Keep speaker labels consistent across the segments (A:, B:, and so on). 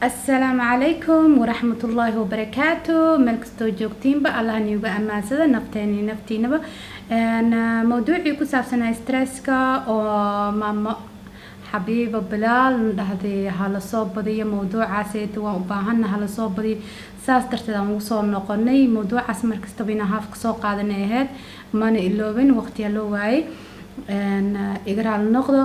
A: Asalaamu calaykum waraxmatullaahi wabarakaatu. Meel kastoo joogtiinba, Allah niuga ammaansada nafteena iyo naftiinaba. Mawduucii ku saabsanaa stresska oo maamo Xabiiba Bilaal dhahday hala soo badiyo mawduucaaseyta, waan u baahana hala soo badiyo, saas darteed aan ugu soo noqonay mawduucaas. Markastaba inaan haaf kasoo qaadanay ahayd, mana iloobin, waqtiyaa loo waayay, igaraal noqdo.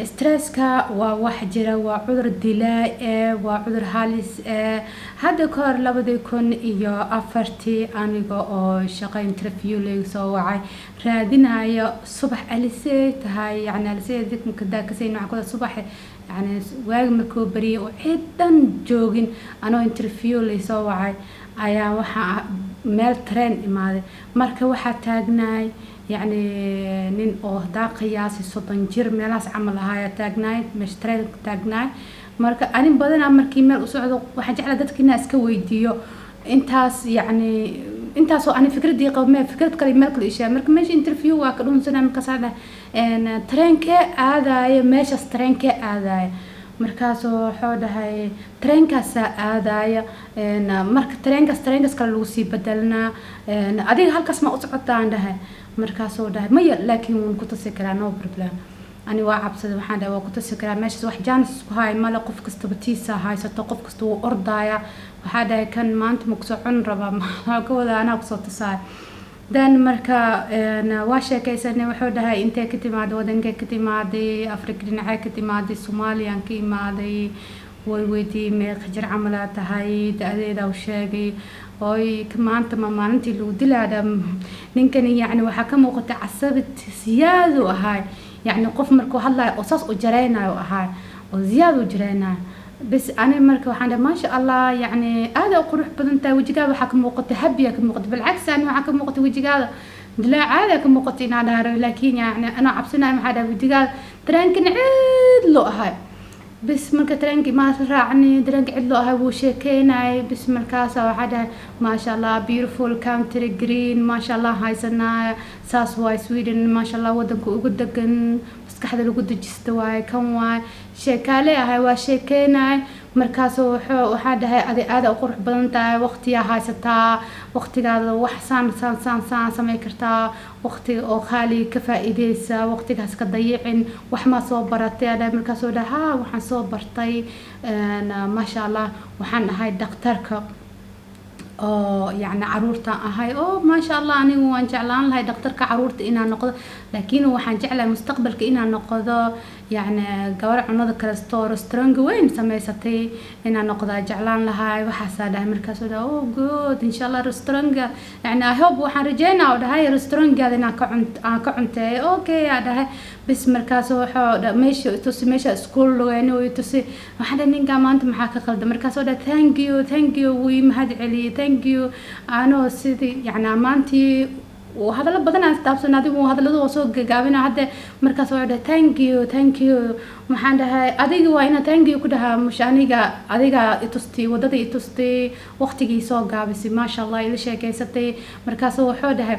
A: Stresska waa wax jira, waa cudur dilaa ee waa cudur halis ee. Hadda ka hor 2004-tii, aniga oo shaqo interview laygu soo wacay raadinayo, subax alisee tahay, yani alisee kasay nooca subax, yani waagi markuu bariyay oo cid dhan joogin, anoo interview laysoo wacay ayaa waxaa meel tareen imaaday. Marka waxaa taagnaay yacni nin oo hadaa qiyaasi 30 jir meelahaas camal ahaaya taagnaay meesha tareenka taagnaay. Marka anin badanaa markii meel u socdo waxaan jeclaa dadka inaa iska weydiiyo intaas, yacni intaasoo ani fikradii qabo mee fikrad kale meel kale ishaa. Marka meesha interview waa ka dhunsanaa. Markaasaa dhahay, "Tareenkee aadaayo meeshaas? Tareenkee aadaayo?" Markaasuu wuxuu dhahay, "Tareenkaasaa aadaya." Marka tareenkaas kale lagu sii bedelnaa. "Adiga halkaas ma u socotaan?" dhahay. Markaasuu dhahay, "Maya, laakiin waan ku tusi karaa, no problem." Ani waa cabsaday. Waxaan dhahay, "Waa ku tusi karaa meeshaas, wax jaanis isku haaya male, qof kastaba tiisa haysato, qof kasta wuu ordaaya." Waxaa dhahay, "Kan maanta ma kusoo cun rabaa? Maxaa ka wadaa anaa kusoo tusaaya?" Dan marka waa sheekaysanay. Wuxuu dhahay, "Intee ka timaaday? Wadankee ka timaaday? Afrika dhinacee ka timaaday?" "Soomaaliyaan ka imaaday." Way weydiiyey, "Meeqa jir camalaa tahay?" Da-deeda u sheegay. Oy, maanta ma maalintii lagu dilaadha ninkani? Yacni waxaa ka muuqata casabid siyaadu ahaay, yacni qof markuu hadlayo oo saas u jaraynayo ahaay, oo ziyaad u jaraynayo bas. Ani marka waxaan dhahay, "Maasha Allah, yacni aad u qurux badan tahay, wejigaada waxaa ka muuqata habiya ka muuqata." Bilcagsi, ani waxaa ka muuqata wejigaada dilaacaada ka muuqata inaan dhaha, laakiin yacni anoo cabsanayo maxaa dhahay, "Wejigaada dareenkan cid loo ahay." Bis marka tareenkii maa raacni, dareenka cid loo ahay, wuu sheekeynayay. Bis markaasa waxaa dhahay, "Maasha Allah, beautiful country, green, maasha Allah, haysanaa saas waay Sweden, maasha Allah, wadanka ugu degan, maskaxda lagu dejisto waaye kan waay." Sheekaale ahay, waa sheekeynay. Markaasu wuxuu waxaa dhahay, "Adi aada u qurux badan tahay, waqtiyaa haysataa, waqtigaada wax saan saan saan saan samay kartaa, waqtiga oo qaali ka faa'iideysa, waqtigaas ka dayicin. Wax maa soo baratay?" Aa dhahay. Markaasuu dhahay, "Haa, waxaan soo bartay, maasha Allah, waxaan ahay dhakhtarka oo yacni caruurta ahay." "Oo, maasha Allah, anigu waan jeclaan lahay dhakhtarka caruurta inaan noqdo, laakiin waxaan jeclahay mustaqbalka inaan noqdo yacni gabar cunada kalesto, restaurant weyn samaysatay inaan noqdo jeclaan lahay," waxaasaa dhahay. Markaasuu dhahay, "Oh good, insha Allah restaurant-ga, yacni I hope, waxaan rajeynaa," oo dhahay, "restaurant-gaada inaan ka cunt aan ka cunteeyo." "Okay," aa dhahay. Bis markaas wuxuu meesha tusi, meesha iskuul lugeyni uu tusi. Waxaan dhahay, "Ninkaa maanta maxaa ka qaldan?" Markaasuu dhahay, "Thank you, thank you." Wuu ii mahad celiyey, "Thank you." Anoo sidii yacni ammaantii hadallo badan aan istaabsan, adigu hadalladu waa soo gagaabina hadda. Markaas wuxuu dhahay, "Thank you, thank you." Maxaan dhahay, "Adiga waa inaa thank you ku dhahaa, mush aniga adiga itustay wadada, itustay waqtigii, soo gaabisay, maasha Allah, ila sheekeysatay." Markaasu wuxuu dhahay,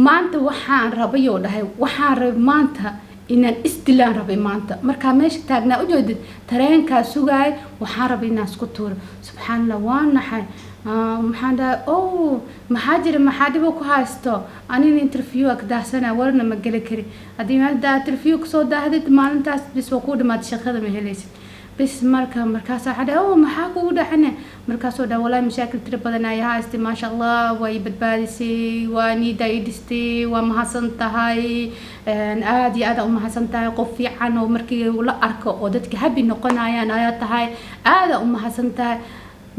A: "Maanta waxaan rabay," oo dhahay, "waxaan rabay maanta inaan isdilaan rabay. Maanta markaa meesha taagnaa ujeedid tareenkaa sugaay, waxaan rabay inaan isku tuuro." Subxaan Allah, waa naxay. Maxaan dhahay, "Oh, maxaa jira? Maxaa dhibo ku haysto?" Anina interview ka daahsana, warna ma geli kari. Haddii maanta interview kasoo daahdid maalintaas bis waa kuu dhamaatay, shaqada ma helaysid. Bis marka markaas waxaa dhahay, "Oh, maxaa kugu dhacane?" Markaasuu dhahay, "Walaahi mashaakil tiro badan ayaa haystay, maasha Allah, waa ii badbaadisay, waa niida ii dhistay, waa mahadsan tahay, aad iyo aad aa u mahadsan tahay. Qof fiican oo markii la arko oo dadka happy noqonayaan ayaa tahay, aada u mahadsan tahay."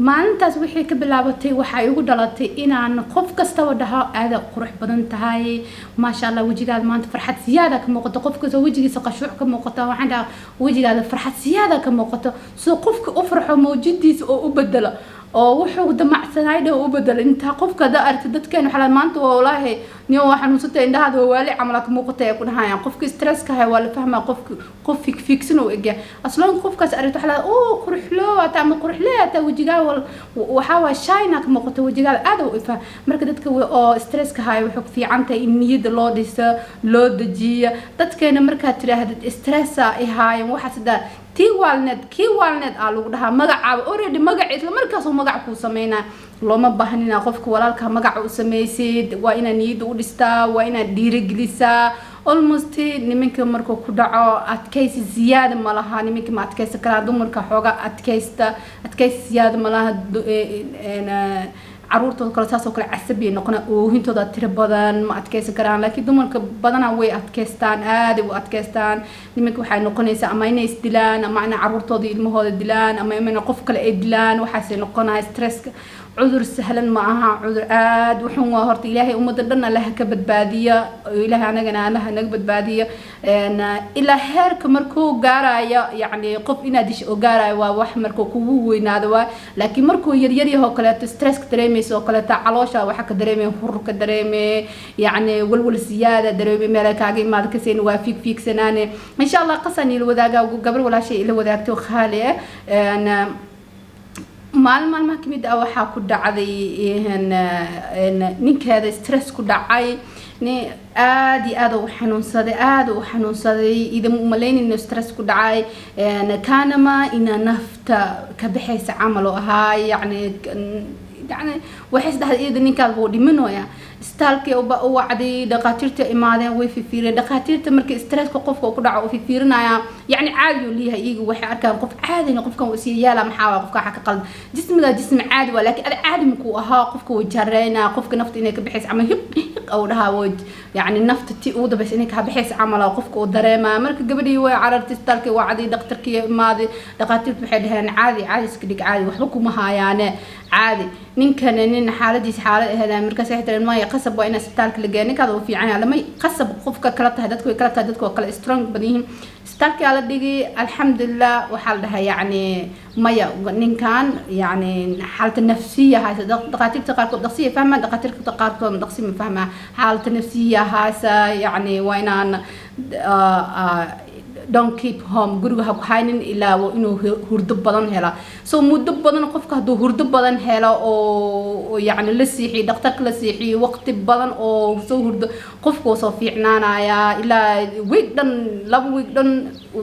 A: Maalintaas wixii ka bilaabatay waxay igu dhalatay inaan qof kastaba dhaho, "Aada qurux badan tahay, maasha Allah, wejigaada maanta farxad siyaada ka muuqato." Qof kastoo wejigiisa qashuuc ka muuqato waxaan dhahaa, "Wejigaada farxad siyaada ka muuqato," sida qofka u farxo, mawjadiisa oo u bedelo oo wuxuu damacsanaay dhan u bedelo. Intaa qofka haddaa aragtid, dadkeen waxaa maanta waa walaahi niyo waa xanuunsantay, indhahaada waa waali camal ka muuqata ay ku dhahayaan. Qofka stresska haya waa la fahmaa, qofka qof fiigfiigsan uu egyahay. Asloon qofkaas aragto waxaa la, "Oo, quruxloo ata ama quruxlee ata, wejigaa waxaa waa shine ka muuqato, wejigaada aad u ifaa." Marka dadka oo stresska haya wuxuu ku fiican tahay in niyadda loo dhiso, loo dejiyo. Dadkeena markaad tidhaahdid stressa i haayan, waxaas haddaa Tii waalneed, kii waalneed aa lagu dhahaa magacaaba already, magaca isla markaasuu magac kuu sameynaa. Looma baahnina qofka walaalka magaca u sameysid. Waa inaad niyadda u dhistaa, waa inaad dhiirigelisaa. Almost nimanka markuu ku dhaco adkaysi ziyaada ma laha. Nimanka ma adkaysan karaa, dumarka xoogaa adkaysta, adkaysi ziyaada ma laha. Caruurtooda kale saasoo kale casabiyay noqona, oohintooda tiro badan, ma adkeysan karaan. Laakiin dumarka badanaa way adkeystaan, aaday u adkeystaan. Nimanka waxay noqonaysaa ama inay isdilaan, ama inay caruurtooda, ilmahooda dilaan, ama inay qof kale ay dilaan. Waxaasay noqonaya. Stresska cudur sahlan ma aha, cudur aada u xun waa. Horta Ilaahay ummadda dhan Allaha ka badbaadiya, Ilaahay anagana Allaha naga badbaadiya. Ilaa heerka markuu gaarayo, yacni qof inaad disho oo gaarayo, waa wax markuu kugu weynaado waa. Laakiin markuu yaryar yahay oo kaleeto, stresska dareemaysa oo kaleeto, caloosha waxaa ka dareemay, hurur ka dareemay, yacni walwal siyaada dareemay, meel kaaga imaada kaseen, waa fiig fiigsanaane. Insha Allah qasaan ila wadaagaa, gabar walaashay ila wadaagto, khaali ah. Maalin maalmaha kamid ah waxaa ku dhacday ninkeeda stress ku dhacay. Ni aada iyo aada u xanuunsaday, aada u xanuunsaday. Idama umalaynayno stress ku dhacay, kaanama ina nafta ka baxaysa camal oo ahaa. Yacni waxay isdhahday iyada ninkaas wuu dhimanooya. Istaalkii u wacday, dhaqaatiirta imaadeen, way fifiireen. Dhaqaatiirta markii stresska qofka ku dhaco u fifiirinaya, yacni caadi uu leeyahay. Iyaga waxay arkaan qof caadina, qofkan wuu sii yaala, maxaa waa qofka, waxa ka qaldan jismiga? Jismi caadi waa, laakiin ada caadi makuu ahaa. Qofka wuu jareynaa, qofka nafta inay ka baxaysa camal, hiq hiq au dhahaa, wuu yacni nafta ti ugu dambaysa inay ka baxaysa camal oo qofka uu dareemaa. Marka gabadhii way carartay, istaalkii wacday, dhaqtarkii imaaday. Dhaqaatiirtu waxay dhaheen caadi, caadi iska dhig, caadi, waxba kuma haayaane, caadi. Ninkana nin xaaladiisa xaalad ahayd. Markaas waxay tireen maya, qasab waa in isbitaalka la geeyo, ninkaada uu fiican yahay. Lama qasab qofka kala tahay, dadku way kala tahay, dadku waa kala strong badan yihiin. Isbitaalka la dhigay, alxamdulilah. Waxaa la dhahay yacni maya, ninkan yacni xaalada nafsiya haysa. Dhaqaatiirta qaarkood dhaqsiya fahmaan, dhaqaatiirta qaarkood dhaqsi ma fahmaa. Xaalada nafsiya haysa, yacni waa inaan don't keep home, guriga ha ku haynin ilaa waa inuu hurdo badan hela. So muddo badan qofka hadduu hurdo badan helo oo yacni la seexiyo, dhakhtarka la seexiyo waqti badan oo soo hurdo, qofka wuu soo fiicnaanayaa. Ilaa week dhan, 2 week dhan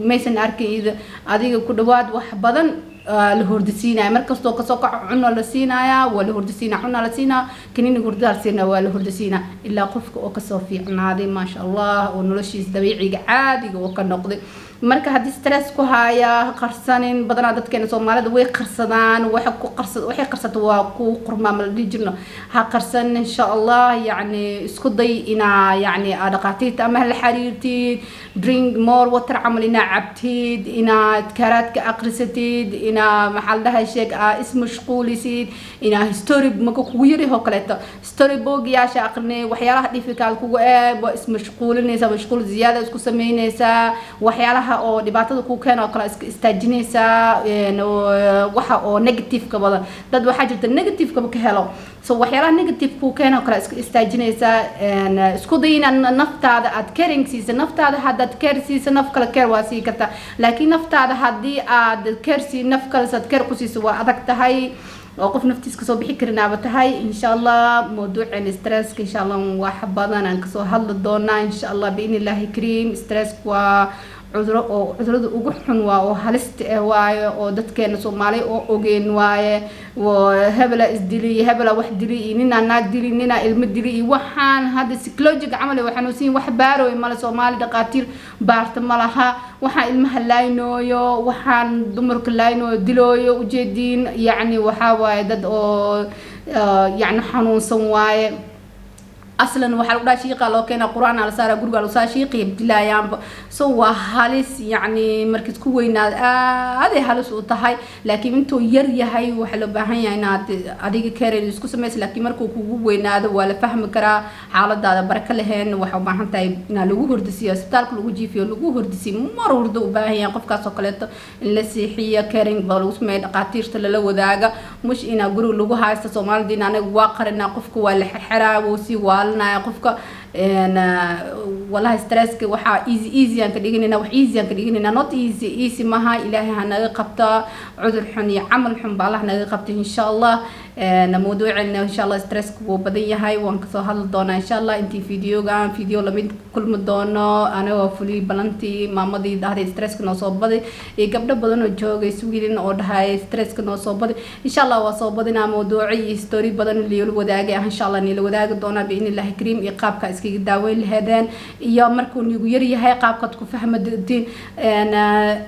A: maysan arkin. Adiga ku dhawaad wax badan la hurdisiinaya. Markastoo kasoo kaco cuno la siinaya, waa la hurdisiinaya, cuna la siinaya, kaniiniga hurdada la siinaya, waa la hurdisiinaya, ilaa qofka oo kasoo fiicnaaday, maasha Allah, oo noloshiisa dabiiciga caadiga oo ka noqday. Marka haddii stress ku haya, qarsanin. Badanaa dadkeena Soomaalida way qarsadaan, waxa ku qarsa, waxay qarsato waa ku qurmaa, ma la dhihi jirno. Ha qarsan, insha Allah. Yacni isku day inaa yacni aad dhaqaatiirta ama la xiriirtid, drink more water camal inaa cabtid, inaad karaadka aqrisatid, inaa maxaa la dhahay sheeg aa ismashquulisid, inaa story maka kugu yari oo kaleeto story book yaasha aqrinay, waxyaalaha difficult kugu ee waa ismashquulinaysaa, mashquul ziyaada isku sameynaysaa, waxyaalaha oo dhibaatada kuu keena oo kale iska istaajinaysaa, waxa oo negative-ka badan. Dad waxaa jirta negative-kaba ka helo, so waxyaalaha negative kuu keena oo kale iska istaajinaysaa. Isku day inaad naftaada aad caring siisa. Naftaada haddaad care siisa, naf kale care waa sii kartaa, laakiin naftaada haddii aad care sii, naf kale saad care ku siiso waa adag tahay, oo qof naftiis kasoo bixi karinaaba tahay. Insha Allah mawduuceen stresska, insha Allah wax badan aan kasoo hadli doonaa, insha Allah biidni Illaahi kariim. Stresska waa cuduro oo cudurada ugu xun waa oo halista ah waaye, oo dadkeena Soomaali oo ogeen waaye. Hebela isdili, hebela wax dili, iyo ninaa naag dili, ninaa ilmo dili, iyo waxaan hadda psychologic camal ay xanuunsan, wax baarooy male. Soomaali dhaqaatiir baarta ma laha. Waxaan ilmaha laaynooyo, waxaan dumarka laaynooyo, dilooyo, ujeediin, yacni waxaa waaye dad oo yacni xanuunsan waaye. Aslan waxaa lagu dhaha shiiqa loo keena, Qur-aan la saara, guriga lagu saara, shiiqii dilayaanba. So waa halis, yacni markiis ku weynaad aaday halis u tahay. Laakiin intuu yar yahay waxaa loo baahan yahay inaad adiga care isku samaysa. Laakiin markuu kugu weynaado waa la fahmi karaa xaaladaada baraka lahayn. Waxaa u baahan tahay inaa lagu hordisiyo, isbitaalka lagu jiifiyo, lagu hordisiyo mar hurdo u baahan yahay qofkaas oo kaleeto, in la seexiyo, caring baa lagu sameeya, dhaqaatiirta lala wadaaga, mush inaa guriga lagu haysto. Soomaalida anaga waa qarinaa, qofka waa la xirxiraa, wuu sii waalinaya qofka. Walahi stresska waxaa easy easy aan ka dhiganayna, wax easy aan ka dhiganayna, not easy, easy maha. Ilaahay ha naga qabta cudur xun iyo camal xun ba, Allah naga qabta, insha Allah. Mawduuceena, insha Allah, stresska wuu badan yahay, waan kasoo hadli doonaa, insha Allah. Intii videogan video lamid kulmi doono, anagoo fuli balantii maamadii dhahday stresska noo soo badi, iyo gabdho badan oo joogay Sweden oo dhahay stresska noo soo badi, insha Allah waa soo badinaa. Mawduuco iyo story badan liila wadaagay ah, insha Allah niila wadaagi doonaa biidni Illahi kariim, iyo qaabka iskaga daaweyn laheedeen, iyo markuu nigu yar yahay qaabkaad ku fahma doontiin,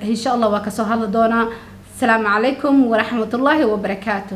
A: insha Allah waa kasoo hadli doonaa. Asalaamu calaykum waraxmatullaahi wabarakaatu.